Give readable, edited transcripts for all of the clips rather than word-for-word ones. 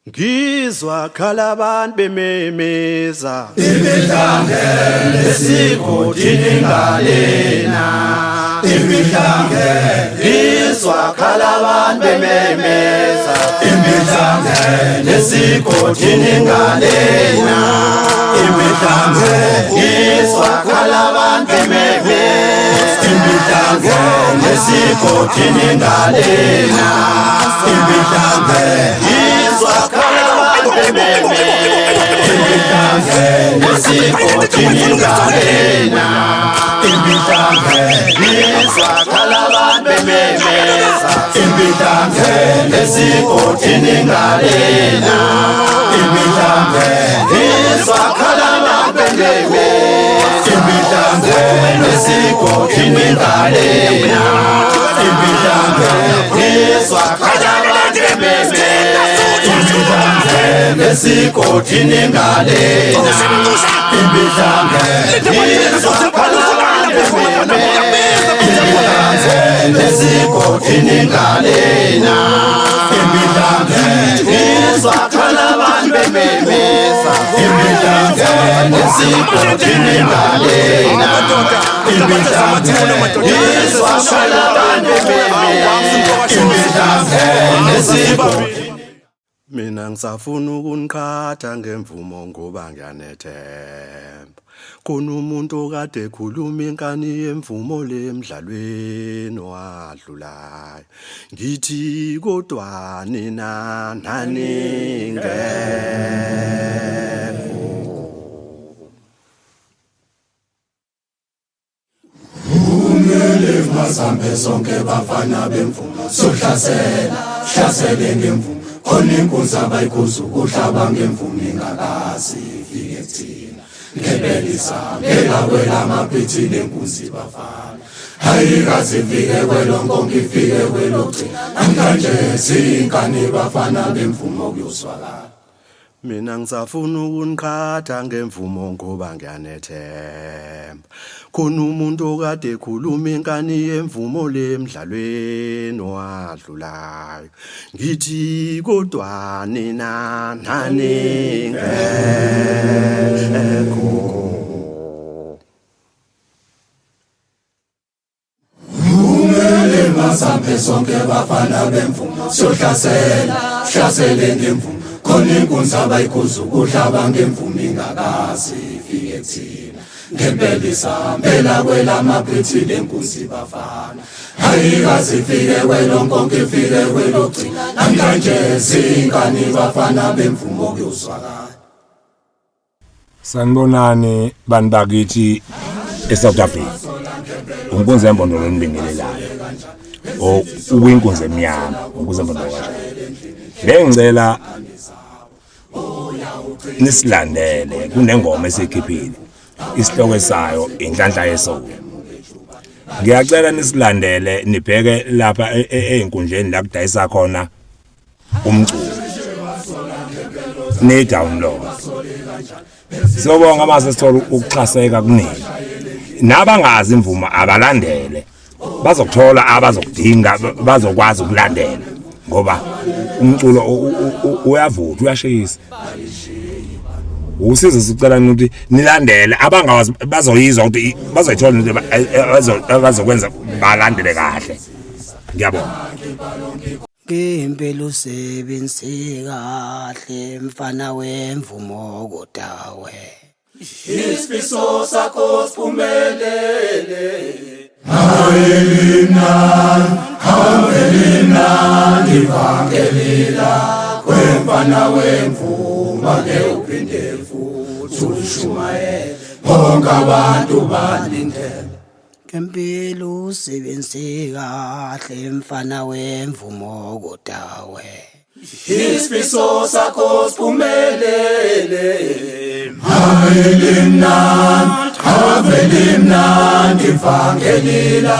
Ngizwa khala abantu bememeza Imihlangene esigodini ngalena. Imihlangene Ngizwa khala abantu bememeza Imihlangene esigodini ngalena. Imihlangene Ngizwa khala abantu bememeza Imihlangene esigodini ngalena. Imihlangene Ngizwa khala abantu bememeza Imihlangene esigodini ngalena. Imihlangene Ngizwa khala abantu bememeza Imihlangene esigodini ngalena. Imihlangene Ngizwa khala abantu bememeza Imihlangene esigodini ngalena. Imihlangene Ngizwa khala abantu bememeza Imihlangene esigodini ngalena. Imihlangene Ngizwa khala abantu bememeza Imihlangene esigodini ngalena. Imihlangene Ngizwa khala abantu bememeza Imihlangene esigodini ngalena. Imihlangene Ngizwa khala abantu bememeza Imihlangene esigodini. Mina ngisafuna ukuniqhatha ngemvumo ngoba ngiyanethemba. Khona umuntu okade ekhuluma inkani yemvumo lemidlalweni owadlulayo. Ngithi kodwa nina naningekho. Umele mazambe sonke bafana bemvumo sohlasela hlasele ngemvumo khona inkunzi abayikhuza ukuhlaba ngemvumo ingakazi ifike kuthina ngebelisa ngelakwela amaphithi lenkunzi bafana ayikaze ifike kwelonkonke ifike kwelogcina namhlanje sinkani bafana bemvumo kuyozwakala. Mina ngisafuna ukuniqhatha ngemvumo ngoba ngiyanethemba. Khona umuntu okade ekhuluma inkani yemvumo lemidlalweni owadlulayo. Ngithi kodwa nina naningekho. Umele mazambe sonke bafana bemvumo sohlasela hlasele ngemvumo khona inkunzi abayikhuza ukuhlaba ngemvumo ingakazi ifike kuthina ngempela isambela kwelamaphithi lenkunzi bafana ayikaze ifike kwelonkonke ifike kwelogcina namhlanje zinkani bafana bemvumo kuyozwakala. Sanibonani bantu bakithi eSouth Africa. Unkunzi embondo lonibingelelayo. O ukwinkunzi emnyama, unkunzi embondo kanje. Bengicela nisilandele kunengoma esikhiphile. Isihloko sayo inhlanhla yesono. Ngiyacela nisilandele nibheke lapha einkundleni la kudayisa khona umculo. Ni download. Siyobonga mase sithola ukuxhaseka kunini. Nabangazi imvumo abalandele. Bazokuthola abazokudinga bazokwazi ukulandela ngoba umculo uyavutha uyashisa. Usizo sicela ukuthi nilandele abangawazi bazoyizwa ukuthi bazoyithola into abazokwenza balandele kahle. Ngiyabonga. Ngempela usebenzise kahle mfana wemvumo kodawe. Isifiso sakho siphumelele. Hayilimnandi, havelimnandi vangelila kwemfana wemvuma ke uphinde futhi ushumayele bonke abantu balindele. Ngempela usebenzise kahle mfana wemvumo kodawe. Isifiso sakho siphumelele. Hayilimnandi, havelimnandi vangelila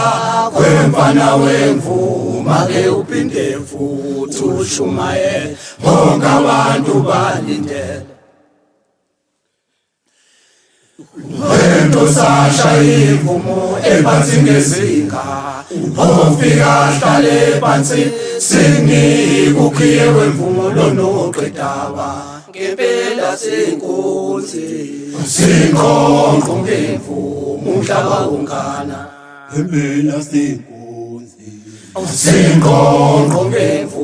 kwemfana wemvuma ke uphinde futhi ushumayele bonke abantu balindele. Umuntu sashaya imvumo ephansi ngezinga Ufika hlale phansi sinike ukhiye wemvumo lonoqedaba ngempela senkunzi sinqonqo ngemvumo umhlaba wonkana Ngempela senkunzi sinqonqo ngemvumo.